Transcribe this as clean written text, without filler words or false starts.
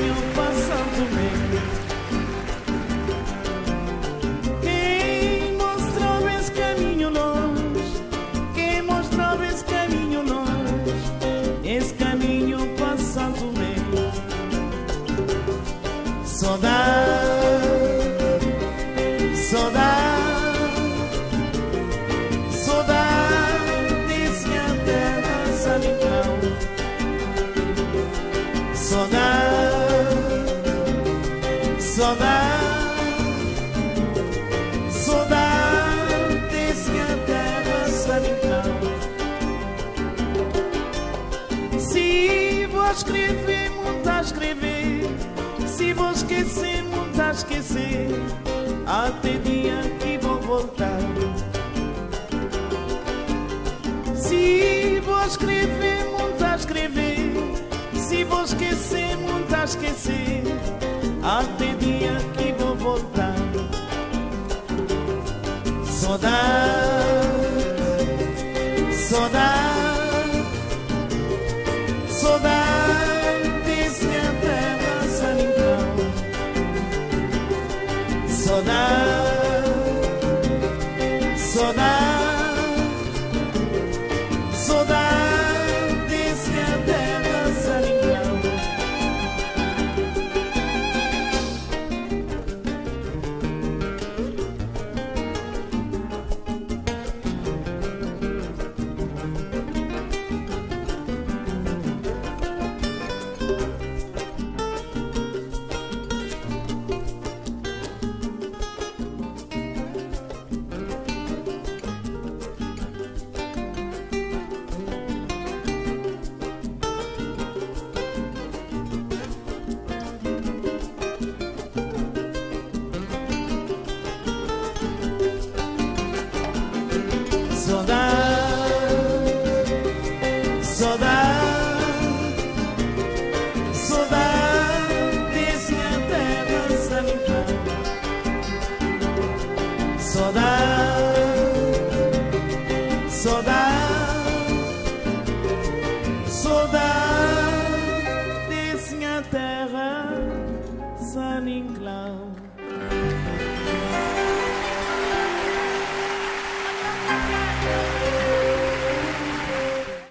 caminho pa São Tomé. Quem mostrou esse caminho longe, quem mostrou esse caminho longe, esse caminho pa São Tomé. Saudade, saudade, saudade desse minha terra Sanicão. Saudade, saudade, saudade desse minha terra Sanicão. Se vou escrever, muito a escrever. Se vou esquecer, muito a esquecer. Até dia que vou voltar. Se vou escrever, muito a escrever. Se vou esquecer, muito a esquecer. Até dia que vou voltar. Saudade, saudade, saudade desse minha terra Sanicão. Saudade, saudade, saudade desse minha terra Sanicão. Saudade, saudade, saudade desse minha terra Sanicão. Saudade, saudade, saudade desse minha terra Sanicão.